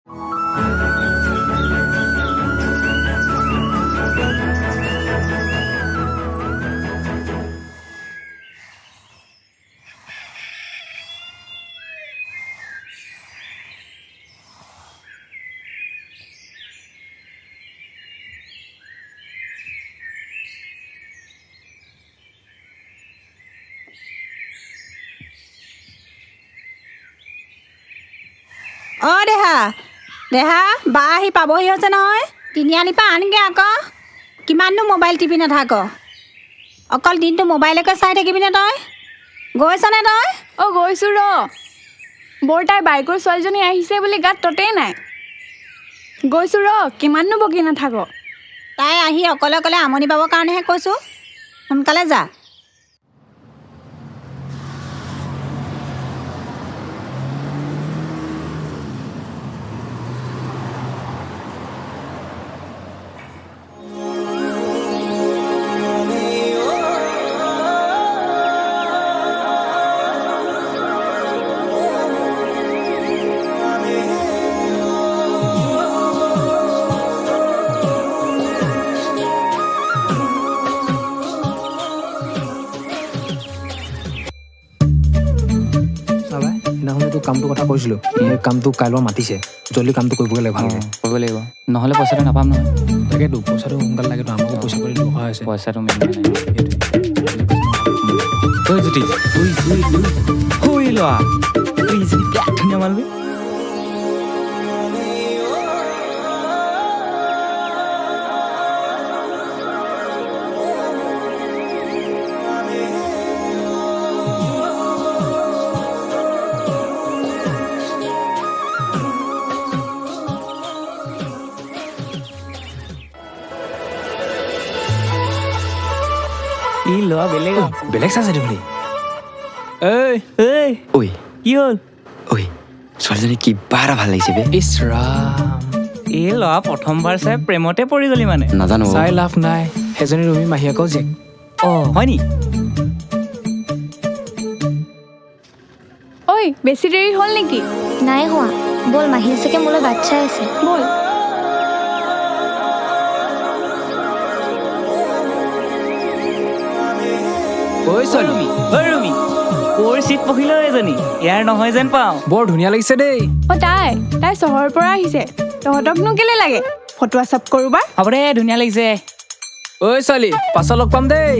অ দেহা, দেহা, বা আহি পাবহি হৈছে নহয়। তিনিআলিৰ পৰা আনগৈ আকৌ। কিমাননো মোবাইল টিপি নাথাক, অকল দিনটো মোবাইলকে চাই থাকিবিনে তই? গৈছনে তই? অ গৈছোঁ ৰ। বৰ তাই বাইকৰ ছোৱালীজনী আহিছে বুলি গাত ততেই নাই। গৈছোঁ ৰ, কিমাননো বকি নাথাক। তাই আহি অকলে অকলে আমনি পাবৰ কাৰণেহে কৈছোঁ, সোনকালে যা। সেইদিনাখন কামটোৰ কথা কৈছিলোঁ, সেই কামটো কাইলৈ মাতিছে, জল্দি কামটো কৰিবগৈ লাগে, ভালকৈ কৰিব লাগিব, নহ'লে পইচাটো নাপাম নহয়। তাকেতো পইচাটো সোনকালে লাগেতো, আমাকো পইচা পাতি দৰকাৰ হৈছে। পইচাটো মেইন। ঐ জ্যোতি, ঐ ঐ ঐ ল'ৰা, ঐ ইজনী বিৰাট ধুনীয়া মাল বে। ই ল'ৰা বেলেগ, বেলেগ চাইছে দেখোন। ঐ ঐ ঐ, কি হ'ল? ঐ, ছোৱালীজনী কিবা এটা ভাল লাগিছে বে। ইছ ৰাম, এই ল'ৰা প্ৰথমবাৰ চাই প্ৰেমতে পৰি গ'লি মানে? নাজানো, চাই লাভ নাই, সেইজনী ৰুমি মাহীয়েকৰ জীয়েক। অ হয় নি? ঐ বেছি দেৰি হ'ল নেকি? নাই হোৱা, ব'ল, মাহীয়ে চাগে মোলৈ বাট চাই আছে। ব'ল। ঐ ছোৱালী, ঐ ৰুমি, ক'ৰ চিট পঢ়িল এজনী, ইয়াৰ নহয় যেন পাওঁ। বৰ ধুনীয়া লাগিছে দেই। অ তাই তাই চহৰৰ পৰা আহিছে, তহঁতকনো কেলে লাগে ফটোৱা চাপ কৰোবাৰ? হ'ব দে, ধুনীয়া লাগিছে। ঐ ছোৱালী, পাছত লগ পাম দেই।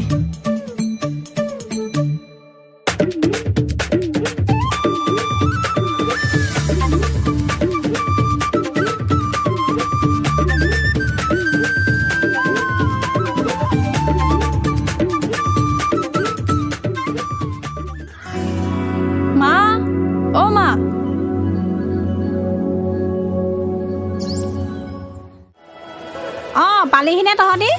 মা, অ মা। অ পালিহিনে তহঁতি?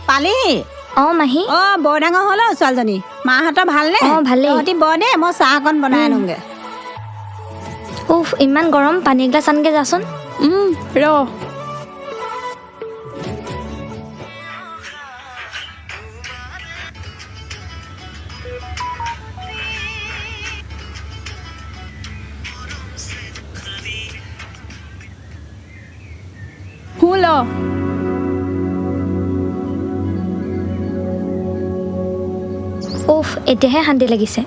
পালিহি? অ মাহী। অ বৰ ডাঙৰ হ'ল অ ছোৱালীজনী। মাহঁতৰ ভালনে? অ ভালেই। তহঁতি বৰ দে, মই চাহ অকণ বনাই আনোগৈ। উফ, ইমান গৰম, পানী এগিলাচ আনগে যাচোন। ৰ। ল। উফ, এতিয়াহে শান্তি লাগিছে।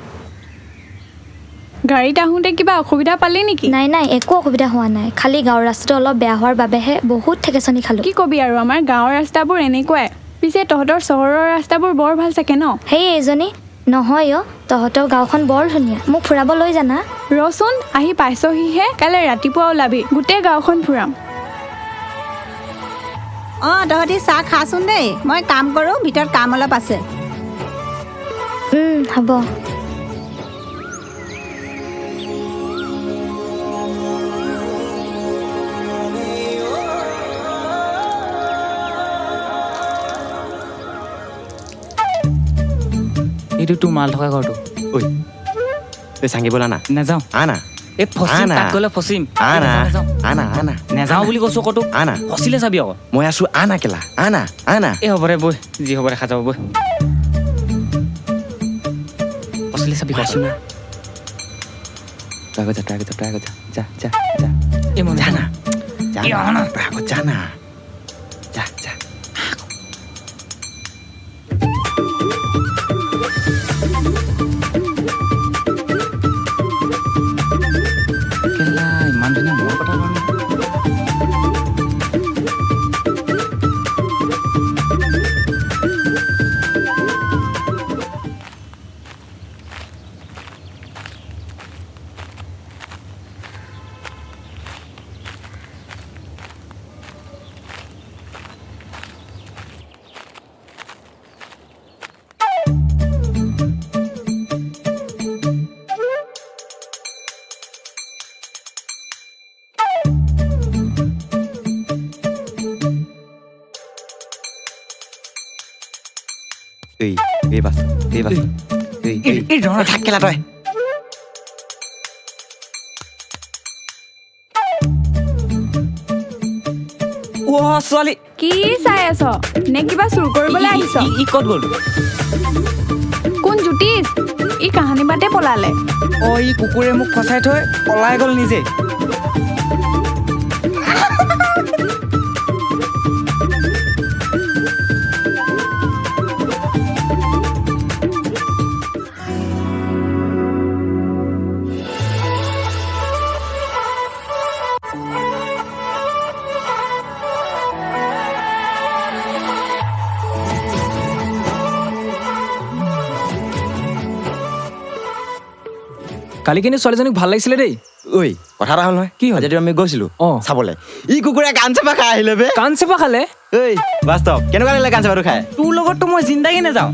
গাড়ীত আহোঁতে কিবা অসুবিধা পালি নেকি? নাই নাই, একো অসুবিধা হোৱা নাই, খালি গাঁৱৰ ৰাস্তাটো অলপ বেয়া হোৱাৰ বাবেহে বহুত ঠেকেচনি খালোঁ। কি কবি আৰু, আমাৰ গাঁৱৰ ৰাস্তাবোৰ এনেকুৱাই। পিছে তহঁতৰ চহৰৰ ৰাস্তাবোৰ বৰ ভাল চাগে ন? সেই এইজনী নহয় অ, তহঁতৰ গাঁওখন বৰ ধুনীয়া, মোক ফুৰাব লৈ জানা। ৰচোন, আহি পাইছহিহে, কাইলৈ ৰাতিপুৱা ওলাবি, গোটেই গাঁওখন ফুৰাম। অ তহঁতি চাহ খাচোন দেই, মই কাম কৰোঁ, ভিতৰত কাম অলপ আছে। হ'ব। এইটো তোৰ মাল থকা ঘৰটো। ঐ ঐ চাংগি, ব'লা না। নাযাওঁ। আনা। এই ফচিম, আনা। তাত গ'লে ফচিম। আনা। নাযাওঁ। আনা আনা। নাযাওঁ বুলি কৈছোঁ কতো। আনা। ফচিলে চাবি আকৌ। মই আছো, আনা কেলা, আনা আনা। এই হ'ব দে বৈ, যি হ'ব দেখা যাব বৈ। ফচিলে চাবি। মই আছো না। তই আগত যা, তই আগত যা, তই আগত যা, যা যা যা। এই মই যা না। যা তই আগত যা না, যা যা। কেলা ইমান ধুনীয়া মোৰ কথা কোৱা নাই। এই এই বাছ, এই বাছ, এই এই এই ৰহ, থাক কেলা তই। অ' ছোৱালী, কি চাই আছ নে কিবা চুৰ কৰিবলৈ আহিছ? ই ক'ত গ'ল? কোন জ্যোতিষ? ই কাহানী বাটে পলালে। অ' ই কুকুৰে মোক ফচাই থৈ পলাই গ'ল নিজে। কালি কিন্তু ছোৱালীজনীক ভাল লাগিছিলে দেই। ঐ কথা এটা হ'ল নহয়। কি হ'ল? আজি আমি গৈছিলো অঁ। চাবলৈ, ই কুকুৰে কাণ চেপা খাই আহিলে বে। কাণ চেপা খালে? ঐ বাস্তৱ, কেনেকুৱা লাগিলে কাণ চেপাটো খাই? তোৰ লগততো মই জিন্দাগী নাযাওঁ।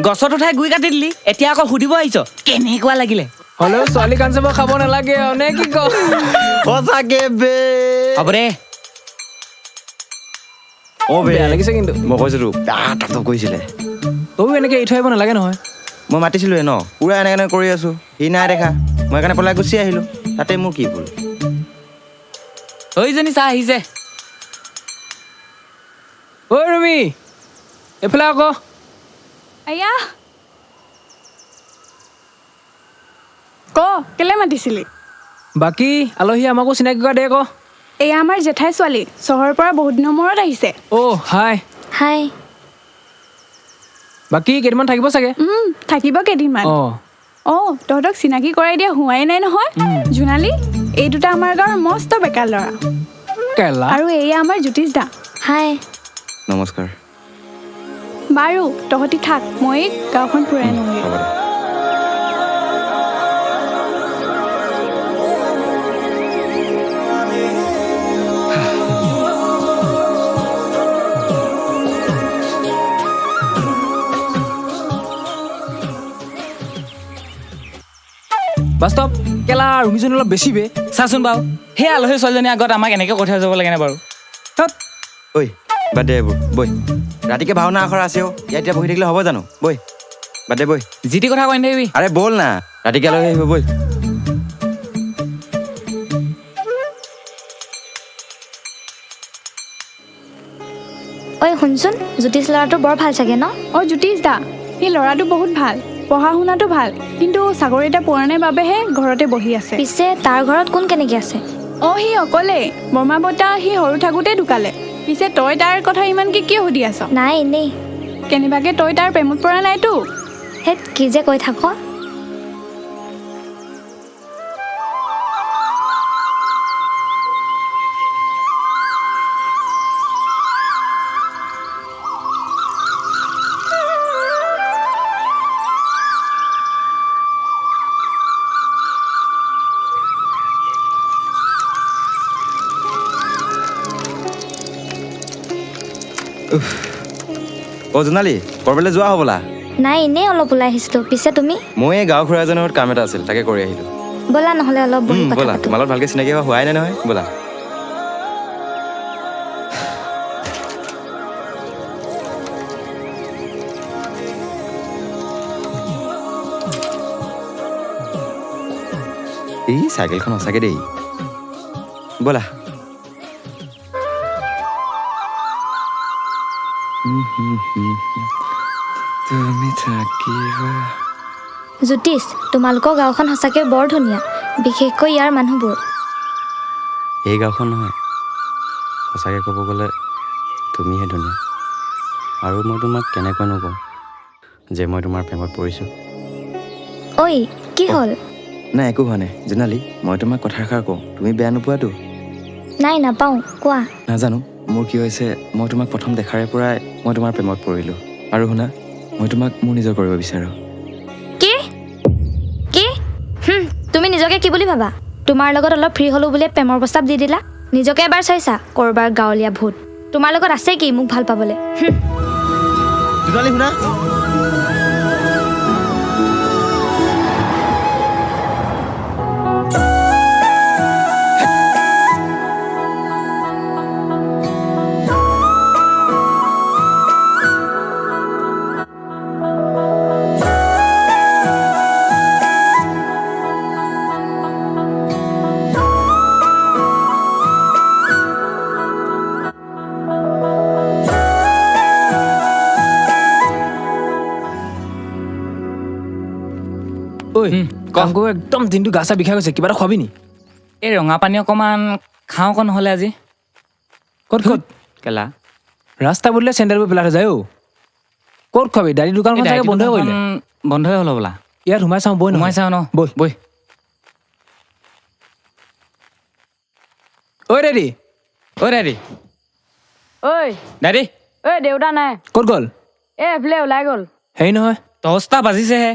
গছত উঠাই গুই কাটি দিলি, এতিয়া আকৌ সুধিব আহিছ কেনেকুৱা লাগিলে। হ'লেও ছোৱালী কাণ চেপা খাব নালাগে আৰু, নে কি ক? সঁচাকে বে। হ'ব দে। অ বে, বেয়া লাগিছে কিন্তু। মই কৈছিলো বেয়া টপ টপ কৰিছিলে। তয়ো এনেকে এৰি থৈ আহিব নালাগে নহয়। মই মাতিছিলোৱে ন, পুৰা এনেকে এনেকে কৰি আছো, সি নাই দেখা, মই সেইকাৰণে পলাই গুচি আহিলো। তাতে মোৰ কি ভুল? ঐজনী চাহ আহিছে। ঐ ৰুমি, এইফালে আকৌ। আয়া ক, কেলে মাতিছিলি? বাকী আলহী আমাকো চিনাকি কৰা দে ক। এয়া আমাৰ জেঠাই ছোৱালী, চহৰৰ পৰা বহুত দিনৰ মূৰত আহিছে। অ' হাই। হাই। বাকী কেইদিনমান থাকিব চাগে? থাকিব কেইদিনমান। অঁ। অঁ, তহঁতক চিনাকি কৰাই দিয়া হোৱাই নাই নহয়। জোনালী, এই দুটা আমাৰ গাঁৱৰ মস্ত বেকাৰ ল'ৰা। কেলা। আৰু এয়া আমাৰ জ্যোতিষ দা। হাই। নমস্কাৰ। বাৰু তহঁতি থাক, মই গাঁওখন ফুৰাই আনোগৈ। হ'ব দে। বাস্তৱ কেলা ৰুমিজনী অলপ বেছি বে। চাচোন বাৰু, সেই আলহী ছোৱালীজনীৰ আগত আমাক এনেকৈ কৈ থৈ যাব লাগেনে বাৰু? থত। ঐ বাদ দে এইবোৰ, বৈ। ৰাতিকে ভাওনা আখৰা আছে অ', ইয়াত এতিয়া বহি থাকিলে হ'ব জানো? বৈ, বাদ দে বৈ। যি টি কথা কৈ নাথাকিবি। আৰে ব'ল না, ৰাতিকে আলহী আহিব, বৈ। ঐ শুনচোন, জ্যোতিষ ল'ৰাটো বৰ ভাল চাগে ন? অঁ জ্যোতিষ দা, সেই ল'ৰাটো বহুত ভাল, পঢ়া শুনাটো ভাল, কিন্তু চাকৰি এটা পোৱা নাই বাবেহে ঘৰতে বহি আছে। পিছে তাৰ ঘৰত কোন কেনেকৈ আছে? অঁ সি অকলেই, বৰমা বৰ্তা সি সৰু থাকোঁতেই ঢুকালে। পিছে তই তাৰ কথা ইমানকৈ কিয় সুধি আছ? নাই এনেই। কেনেবাকৈ তই তাৰ প্ৰেমত পৰা নাইতো? হেত, কি যে কৈ থাক। অ' জোনালী, ক'ৰবালৈ যোৱা হ'বলা? নাই, এনেই অলপ ওলাই আহিছিলোঁ। পিছে তুমি? মই এই গাঁও খুৰা এজনৰ ঘৰত কাম এটা আছিল, তাকে কৰি আহিলোঁ। ব'লা নহ'লে অলপ বহি কথা ব'লা, পাতোঁ। তোমাৰ লগত ভালকৈ চিনাকি হোৱাই নাই নহয়, ব'লা। এই চাইকেলখন সঁচাকৈ দেই, ব'লা। তুমি থাকিবা। জ্যোতিষ, তোমালোকৰ গাঁওখন সঁচাকৈ বৰ ধুনীয়া, বিশেষকৈ ইয়াৰ মানুহবোৰ। এই গাঁওখন নহয়, সঁচাকৈ ক'ব গ'লে তুমিহে ধুনীয়া। আৰু মই তোমাক কেনেকৈনো কওঁ যে মই তোমাৰ প্ৰেমত পৰিছোঁ। ঐ কি হ'ল? নাই একো হোৱা নাই জোনালী, মই তোমাক কথা এষাৰ কওঁ, তুমি বেয়া নোপোৱাতো? নাই নাপাওঁ, কোৱা। নাজানো মোৰ কি হৈছে, মই তোমাক প্ৰথম দেখাৰে পৰাই মই তোমাৰ প্ৰেমত পৰিলোঁ। আৰু শুনা, মই তোমাক মোৰ নিজৰ কৰিব বিচাৰোঁ। কি কি? তুমি নিজকে কি বুলি ভাবা? তোমাৰ লগত অলপ ফ্ৰী হ'লোঁ বুলিয়ে প্ৰেমৰ প্ৰস্তাৱ দি দিলা? নিজকে এবাৰ চাইছা? ক'ৰবাৰ গাঁৱলীয়া ভূত। তোমাৰ লগত আছে কি মোক ভাল পাবলৈ? জোনালী শুনা। কাম কৰি একদম দিনটো গা চা বিষাই গৈছে, কিবা এটা খোৱাবি নি? এই ৰঙা পানী অকণমান খাওঁ আকৌ নহ'লে আজি। ক'ত ক'ত? কেলা ৰাস্তা বদলে চেণ্ডেলবোৰ পেলাই থৈ যায় অ'। ক'ত খোৱাবি? দাড়ি দোকানখন চাগে বন্ধ কৰিলে। বন্ধই হ'ল বোলা। ইয়াত সোমাই চাওঁ বৈ, সোমাই চাওঁ ন, বৈ বৈ। ঐ দাদি, ঐ দাদি, ঐ দাদি, ঐ দেউতা নাই। ক'ত গ'ল? এই এফালে ওলাই গ'ল। হেৰি নহয়, 10টা বাজিছেহে,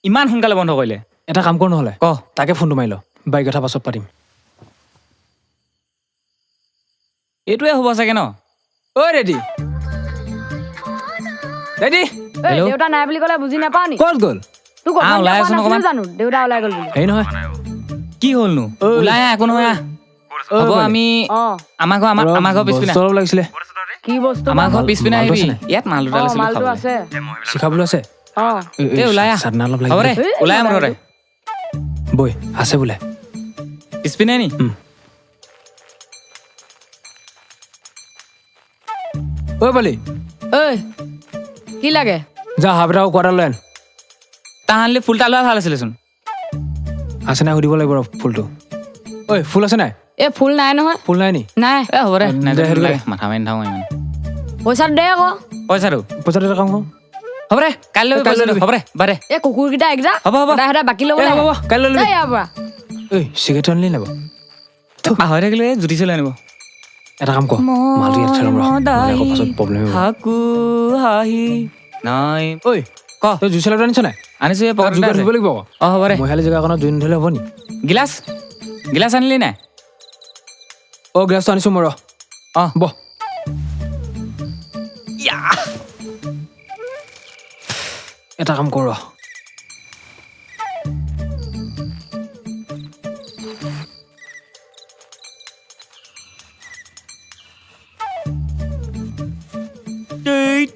ইমান সোনকালে বন্ধ কৰিলে। এটা কাম কৰ নহ'লে, ক। তাকে ফোনটো মাৰি ল, বাইক কথা পাছত পাতিম। এইটোৱে হ'ব চাগে ন? ঐ ৰেডি, ৰেডি। দেউতা নাই বুলি ক'লে বুজি নাপাওঁ নি? ক'ত গ'ল? তোক ওলাই আছোন অকণমান। জানো দেউতা ওলাই গ'ল বুলি। হেৰি নহয়, কি হ'লনো? ওলাই আহ, একো নহয়। হ'ব আমি আমাৰ ঘৰ, আমাৰ ঘৰ পিছপিনে লাগিছিলে। কি বস্তু? আমাৰ ঘৰ পিছপিনে আহিবি, ইয়াত মাল দুটা লৈছিলো আছে, শিখাবলৈ আছে। এই ওলাই আহ, হ'ব দে, ওলাই আহ মুঠতে। বৈ আছে বোলে পিছপিনে নি? ঐ পালি, ঐ কি লাগে? যা হাফ এটা কোৱাৰ্টাৰ লৈ আন। তাহাঁলে ফুল এটা লোৱা ভাল আছিলেচোন। আছে নাই সুধিব লাগিব ৰ ফুলটো। ঐ ফুল আছে নাই? এই ফুল নাই নহয়। ফুল নাই নি? নাই। এ হ'ব দে, নাই মাথা মাৰি নাথাকোঁ ইমান। পইচাটো দে আকৌ। পইচাটো? পইচাটো এটা কাম কৰ। হ'ব দে, কাইলৈ কাইলৈ ল'বি। হ'ব দে, বাদে। এই কুকুৰকেইটা এইকেইটা হ'ব হ'ব, সদায় সদায় বাকী ল'ব হ'ব হ'ব, কাইলৈ ল'বি। ইয়াৰ পৰা। ঐ চিগাৰেট আনিলি নাই বাৰু? পাহৰি থাকিলো, এই জুতি চলাই আনিব। এটা কাম কৰ, মালটো ইয়াত থৈ ল'ম ৰ, নহ'লে আকৌ পাছত প্ৰব্লেম হ'ব। থাকো হাঁহি নাই। ঐ ক, তই জুই চলাটো আনিছ নাই? আনিছো, এই পকেটত যোগাৰ ধৰিব লাগিব আকৌ। অঁ হ'ব দে। মহিলা জেগাখনত জুই নধৰিলে হ'ব নি? গিলাচ গিলাচ আনিলি নাই? অঁ গিলাচটো আনিছোঁ মই, ৰ। অঁ বহ। এটা কাম কৰ,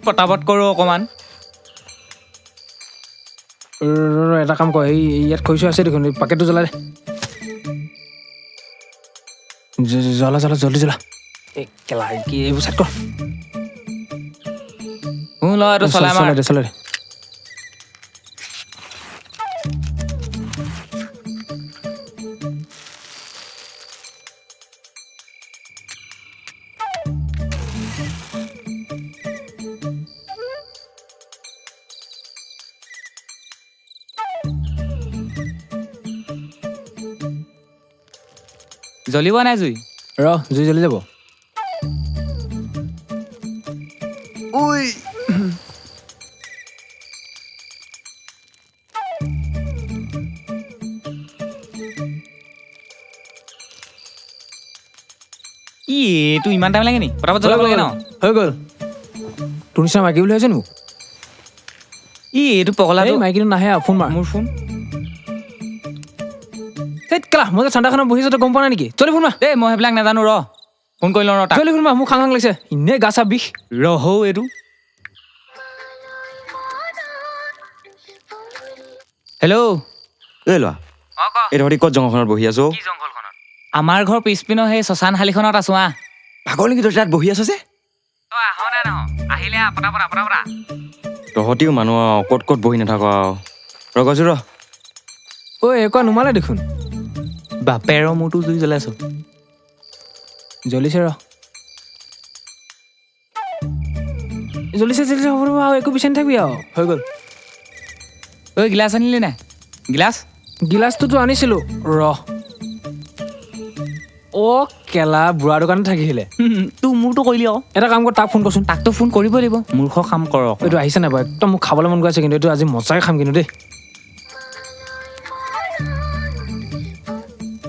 পটাপট কৰোঁ অকণমান। এটা কাম কৰ, এই ইয়াত খৰিচো আছে দেখোন, পাকেটটো জ্বলাই দে। জ্বলা জ্বলা, জল্দি জ্বলা। এই কেলা কি এইবোৰ চাইড কৰ। ল এইটো চলাই চলাই দে, চলাই দে। জ্বলিব নাই জুই? ৰ, জুই জ্বলি যাব। ই এইটো ইমান টাইম লাগে নি? পটাপট জ্বলাব লাগে ন? হৈ গ'ল। তোৰ নিচিনা মাইকী বুলি ভাবিছ নি মোক? ই এইটো পগলাটো মাইকীটো নাহে আৰু, ফোন মাৰ। মোৰ ফোন। ধেৎ কেলা, মই যে ঠাণ্ডাখনত বহি আছোঁ তই গম পোৱা নাই নেকি? জল্দি ফোন মাৰ। দেই মই সেইবিলাক নাজানো, ৰ ফোন কৰি লওঁ ৰ তাক। জল্দি ফোন মাৰ, মোক খাং খাং লাগিছে, এনেই গা চা বিষ। ৰহৌ এইটো। হেল্ল'। এই লোৱা, এই তহঁতি ক'ত জংঘলখনত বহি আছ? আমাৰ ঘৰ পিছপিনৰ সেই শশান শালিখনত আছো। আহ পাগল নেকি তই তাত বহি আছ যে? তই আহ নাই নহয়, আহিলে আহ, পটাপট আহ, পটাপট আহ। তহঁতিও মানুহ আৰু ক'ত ক'ত বহি নাথাক আৰু। ৰ গৈছো ৰ। ঐ একো নোমালে দেখোন। বাপেৰৰ মূৰটো জুই জ্বলাইছ। জ্বলিছে ৰ, জ্বলিছে জ্বলিছে, হ'ব আৰু একো বিচাৰি নাথাকিবি আৰু, হৈ গ'ল। ঐ গিলাচ আনিলি নাই? গিলাচ? গিলাচটোতো আনিছিলোঁ ৰ। অ' কেলা, বুঢ়া দোকানত থাকিলে। তোৰ মোৰটো কৰিলি আকৌ। এটা কাম কৰ, তাক ফোন কৰচোন। তাকতো ফোন কৰিব লাগিব, মূৰ্খ কাম কৰক। এইটো আহিছে নাই বাৰু? একদম মোক খাবলৈ মন গৈ আছে কিন্তু, এইটো আজি মজাই খাম কিন্তু দেই।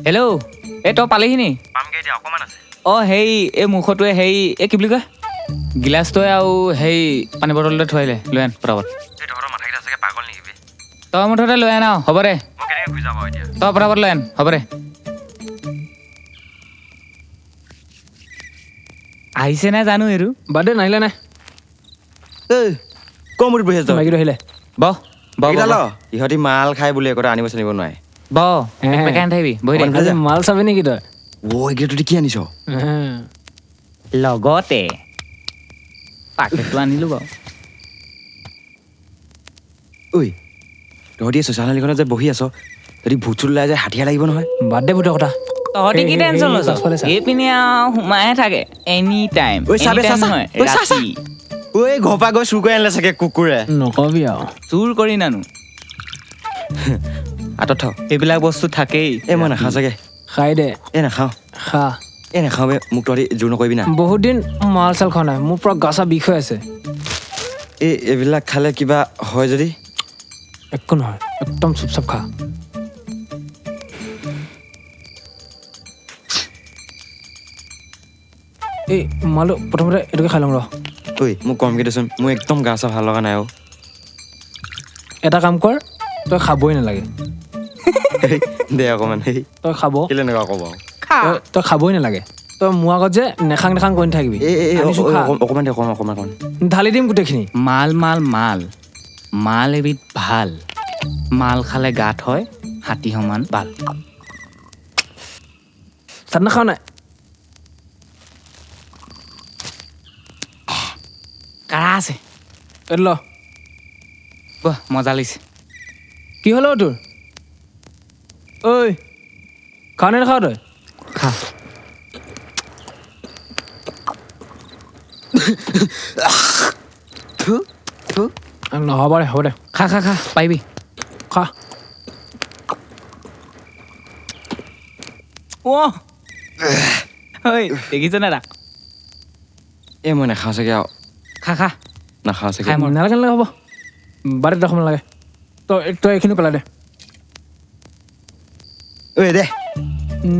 হেল্ল', এই তই পালিহি নি? অঁ হেই, এই মূৰ্খটোৱে হেই, এই কি বুলি কয়, গিলাচটোৱে আৰু সেই পানী বটলটোৱে থৈ আহিলে, লৈ আন পটাপট। তই মুঠতে লৈ আন আৰু, হ'ব দে। তই পটাপট লৈ আন, হ'ব দে। আহিছে নাই জানো এইটো? বাদ দে, নাহিলে নাই। ঐ ক মূৰত বহি আছ তই? মাইকীটো আহিলে। বহ বহ, এইকেইটা বহ ল, ইহঁতি মাল খাই বুলি একো এটা আনিব চানিব নোৱাৰে। বহ, পেকাই নাথাকিবি, বহি দে। আজি মাল চাবি নেকি তই? অ' এইকেইটা তহঁতি কি আনিছ? লগতে পাকেটটো আনিলো বাৰু। ঐ তহঁতি শশানলিখনত যে বহি আছ, যদি ভূত চুত ওলাই যায় হাঠিয়া লাগিব নহয়। বাদ দে ভূতৰ কথা। তহঁতি কি এই, টেনচন এই, লৈছ? পাছফালে চা। এইপিনে আৰু সোমায়ে থাকে এনি টাইম। ঐ, চাবে, এনি চা, টাইম চা। নহয়, ঐ, চা, চা। ৰাতি। ঐ ঘৰৰ পৰা গৈ চুৰ কৰি আনিলে চাগে কুকুৰে। নকবি আৰু। চুৰ কৰি নানো। আঁতৰত থ। এইবিলাক বস্তু থাকেই। এই মই নাখাওঁ চাগে। খাই দে। এই নাখাওঁ। খা। এই নাখাওঁ বে, মোক তহঁতি জোৰ নকৰিবি না। বহুত দিন মাল চাল খোৱা নাই, মোৰ পুৰা গা চা বিষ হৈ আছে। এই এইবিলাক খালে কিবা হয় যদি? একো নহয়, একদম চুপচাপ খা। এই মালটো প্ৰথমতে এইটোকে খাই লওঁ ৰ। ঐ মোক কমকৈ দেচোন, মোৰ একদম গা চা ভাল লগা নাই অ'। এটা কাম কৰ, তই খাবই নালাগে। দে অকণমান। সেই তই খাব। কেলে এনেকুৱা ক'ব? খা। তই খাবই নালাগে। তই মোৰ আগত যে নেখাং নেখাং কৰি নাথাকিবি। এই, এই, এই, আনিছো, খা। অকণমান দে, অকণমান, অকণমান, অকণমান। ঢালি দিম গোটেইখিনি। মাল মাল মাল মাল এবিধ ভাল, মাল খালে গাত হয় হাতী সমান বাল। চাট নাখাৱ নাই? কাৰা আছে। এইটো ল। বাহ, মজা লাগিছে। কি হ'ল অ' তোৰ? ঐ খাৱ নে নাখাৱ তই? খা। নহ'ব দে, হ'ব দে। খা খা খা, পাৰিবি। খা। অ' ঐ দেখিছ নাই তাক? এই মই নাখাওঁ চাগে আৰু। খা খা। নাখাওঁ চাগে। খাই মৰ। নালাগে নালাগে, হ'ব বাদ দে, খাব নালাগে। তই এইখিনি পেলাই দে। ঐ দে।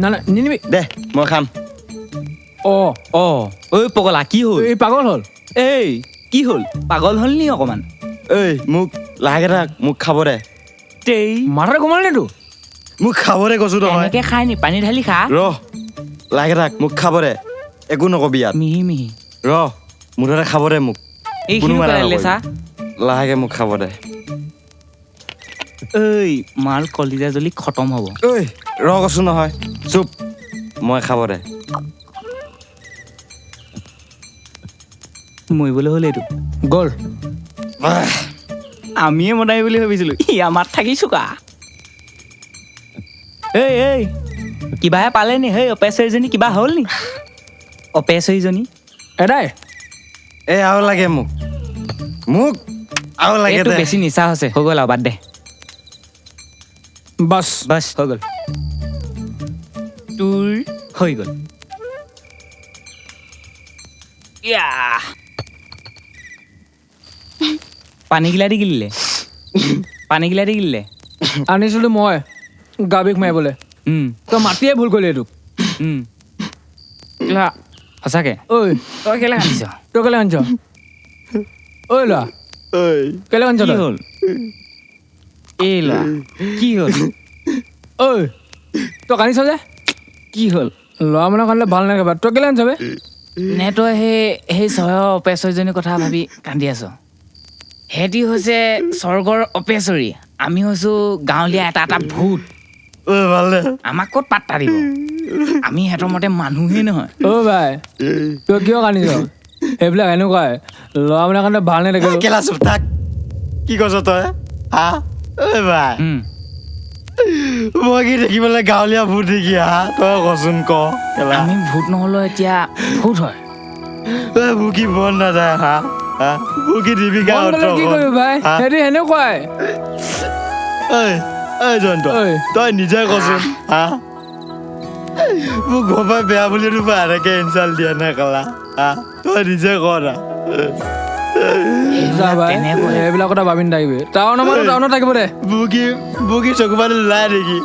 নালাগে, নিনিবি। দে মই খাম। অ'। অ' ঐ পগলা, কি হ'ল? এই পাগল হ'ল। এই কি হ'ল, পাগল হ'ল নি অকণমান? ঐ মোক লাহেকে থাক, মোক খাব দে। তেই। মাথাটো ঘূমালি নি তোৰ? মোক খাব দে কৈছো নহয়। এনেকে খাই নি? পানী ঢালি খা। ৰ লাহেকে থাক, মোক খাব দে, একো নকবি ইয়াত। মিহি মিহি। ৰ মুঠতে খাব দে মোক। এইখিনিও কোনো মানা পেলাই দিলে নকৰিবি। চা। লাহেকে মোক খাব দে। ঐ মাল কলিজা জ্বলি খতম হ'ব। ঐ ৰ কৈছো নহয়, চুপ, মই খাব দে। মৰিবলৈ হ'ল এইটো। গ'ল। আমিয়ে মদাই বুলি ভাবিছিলো, ই আমাত থাকি চোকা। এই এই কিবাহে পালে নি? সেই অপেশ্বৰীজনী কিবা হ'ল নি? অপেশ্বৰীজনী এদাই। এই আৰু লাগে মোক, মোক আৰু লাগে এইটো দে। বেছি নিচা হৈছে, হৈ গ'ল আৰু, বাদ দে। বাছ। বাছ হৈ গ'ল তোৰ, হৈ গ'ল। ইয়াহ। পানী গিলা দি গিলিলে, পানী গিলা দি গিলিলে। আনিছিলো মই গা বিষ মাৰিবলৈ। তই মাতিয়ে ভুল কৰিলি এইটোক। ল'ৰা, সঁচাকে। ঐ। তই কেলে কান্দিছ? তই কেলে কান্দিছ? ঐ ল'ৰা। ঐ। কেলে কান্দিছ কি তই? হ'ল? এই ল'ৰা, কি হ'ল? ঐ, তই কান্দিছ যে? কি হ'ল? ল'ৰা মানুহ কান্দিলে ভাল নালাগে, তই কেলে কান্দিছ বে? নে তই সেই চহৰৰ অপেশ্বৰীজনীৰ কথা ভাবি কান্দি আছ? সিহঁতি হৈছে স্বৰ্গৰ অপেশ্বৰী, আমি হৈছো গাঁৱলীয়া এটা এটা ভূত। ঐ, ভাল দে। আমাক ক'ত পাত্তা দিব? আমি সিহঁতৰ মতে মানুহেই নহয়। অ ভাই, তই কিয় কান্দিছ? সেইবিলাক এনেকুৱাই, ল'ৰা মানুহ কান্দিলে ভাল নেদেখে। ঐ, কেলা চুপ থাক, কি কৈছ তই? হা ঐ ভাই। মই কি দেখিবলৈ গাঁৱলীয়া ভূত নেকি হা? তই কচোন ক। আমি ভূত নহ'লেও এতিয়া ভূত হয়। মোৰ কি মন নাযায় হা? মোৰ কি দীপিকা? কি কৰিবি ভাই, সিহঁতি সেনেকুৱাই। ঐ ঐ জয়ন্ত, তই নিজে কচোন হা, মোক ঘৰৰ পৰা বেয়া বুলি এনেকে ইনচাল্ট দিয়া নাই কেলা হা? তই নিজে ক না। এইবিলাক কথা ভাবি নাথাকিবি। টাউনৰ মানুহ টাউনত থাকিব দে। বুকি চকু পানী ওলাই নেকি?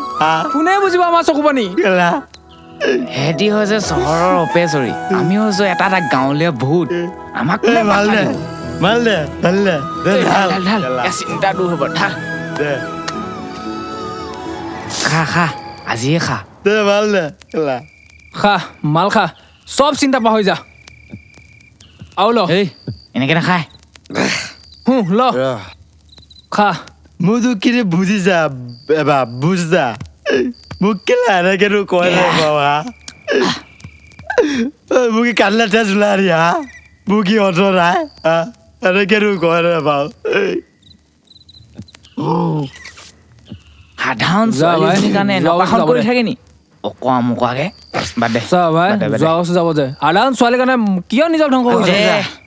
কোনে বুজিব আমাৰ চকু পানী? সেহেঁতি হৈছে চহৰৰ অপেচৰি, আমি হৈছো এটা এটা গাঁৱলীয়া ভূত। আমাক ভাল দে, ভাল দে, ভাল দে, চিন্তা দূৰ হ'ব। ঢাল খা খা, আজিয়ে খা। দে ভাল দে, খা মাল খা, চব চিন্তা পাহৰি যা। আৰু ল, এনেকে নাখায়। ল খা। মোৰতো কিনে বুজিছা এবাৰ বুজা, মোক কেলে এনেকেনো কয় ৰে বাবা? মোক কি কান্দিলে তেজ ওলাই নি হা? মোক কি অন্ত নাই হা? এনেকেনো কয় ৰে বাও? সাধাৰণ ছোৱালীজনীৰ কাৰণে এনেকুৱাখন কৰি থাকে নি? অকোৱা মোকোৱাকে বাদ দে। চা ভাই, যোৱা বছৰ যাব দে। সাধাৰণ ছোৱালীৰ কাৰণে কিয় নিজৰ ধ্বংস কৰিছ?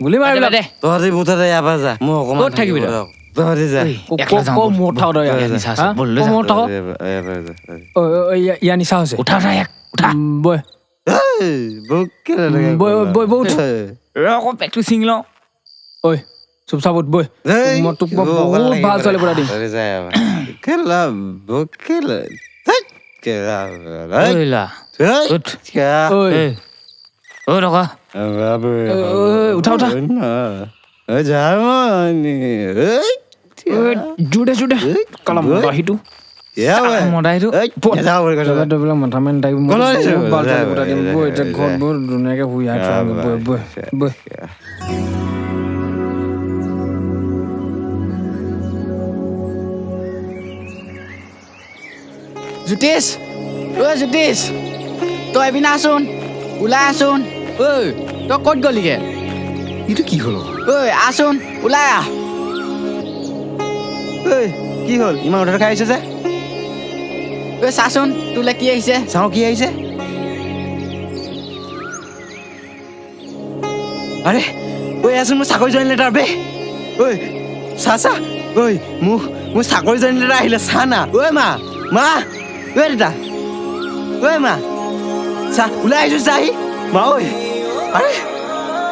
গুলি মাৰি দে। তহঁতি মুঠতে ইয়াৰ পৰা যা, মই অকণমান ক'ত থাকিবি তই? তহঁতি যা। ইয়াৰ নিচা হৈছে। উঠা উঠা ইয়াক উঠা। বৈ বৈ বৈ উঠ। ৰ আকৌ পেটটো ছিঙি লওঁ। ঐ চুপচাপ উঠ বৈ, মই তোক মই বহুত ভাল ছোৱালী পতাই দিম। উঠা উঠা, জোৰে জোৰে কলম বাহিটো মাথা মাৰি নাথাকিবি। ভাল ছোৱালী পতাই দিম। বৈ এতিয়া ঘৰত বৈ, ধুনীয়াকে শুই আহ। বৈ বৈ বৈ। জ্যোতিষ, ঐ জ্যোতিষ, তই এপিনে আছোন, ওলাই আছোন। ঐ তই ক'ত গ'লিগে? এইটো কি হ'ল? ঐ আছোন, ওলাই আহ। ঐ কি হ'ল, ইমান অৰ্ডাৰ খাই আহিছে যে? ঐ চাচোন তোলৈ কি আহিছে। চাওঁ কি আহিছে। আৰে ঐ আছোন, মোৰ চাকৰি জইন লেটাৰ বে। ঐ চা চা, ঐ মোৰ চাকৰি জইন লেটাৰ আহিলে, চা না। ঐ মা, মা, ঐ দেউতা, ঐ মা, চা ওলাই আহিছোঁ, চা আহি মা। ঐ আৰে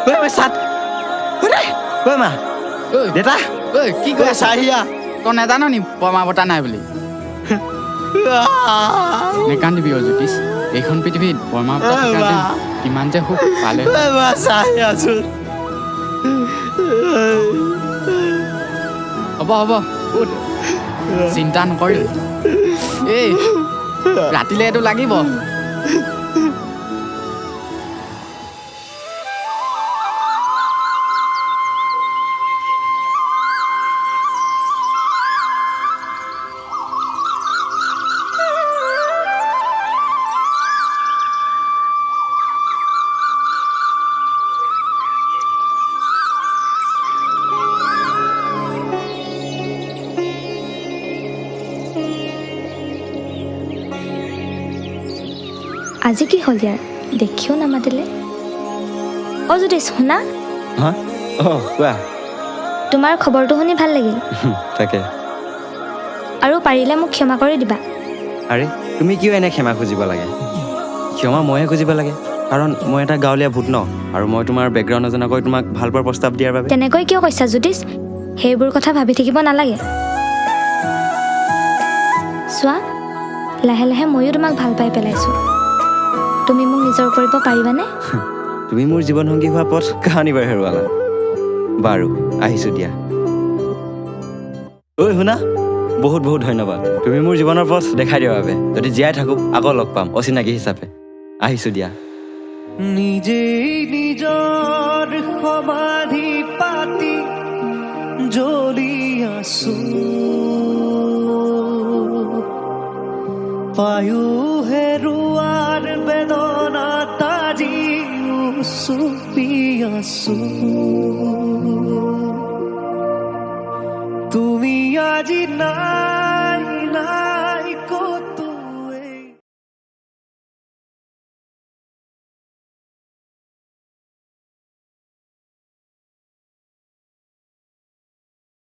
ঐ মই চাত, ঐ ঐ মা, দেউতা, ঐ কি কৈ আছা? আহিয়া তই নাজান নি বমা বতা নাই বুলি? নেকান্দিবি অ জ্যোতিষ, এইখন পৃথিৱীত বৰমা বতা থকা কিমান যে সুখ পালে। হ'ব হ'ব, উঠ, চিন্তা নকৰিবি। এই ৰাতিলে এইটো লাগিব। আজি কি হ'ল ইয়াৰ, দেখিও নামাতিলে। অ জ্যোতিষ শুনা, তোমাৰ খবৰটো শুনি ভাল লাগিল। তাকে, আৰু পাৰিলে মোক ক্ষমা কৰি দিবা। আৰে তুমি কিয় এনে ক্ষমা খুজিব লাগে? ক্ষমা মইহে খুজিব লাগে, কাৰণ মই এটা গাঁৱলীয়া ভূত ন, আৰু মই তোমাৰ বেকগ্ৰাউণ্ড নজনাকৈ তোমাক ভাল পোৱাৰ প্ৰস্তাৱ দিয়াৰ বাবে। তেনেকৈ কিয় কৈছা জ্যোতিষ? সেইবোৰ কথা ভাবি থাকিব নালাগে। চোৱা, লাহে লাহে ময়ো তোমাক ভাল পাই পেলাইছোঁ। তুমি মোক নিজৰ কৰিব পাৰিবানে? তুমি মোৰ জীৱন সংগী হোৱা পথ কাহানিবাৰ হেৰুৱালা। বাৰু আহিছোঁ দিয়া। ঐ শুনা, বহুত বহুত ধন্যবাদ, তুমি মোৰ জীৱনৰ পথ দেখাই দিয়াৰ বাবে। যদি জীয়াই থাকোঁ আকৌ লগ পাম অচিনাকি হিচাপে। আহিছোঁ দিয়া। নিজেই নিজৰ সমাধি পাতি জ্বলি আছো, পায়ো হেৰুৱাৰ বেদনা তাজিও চুপি আছো। তুমি আজি নাই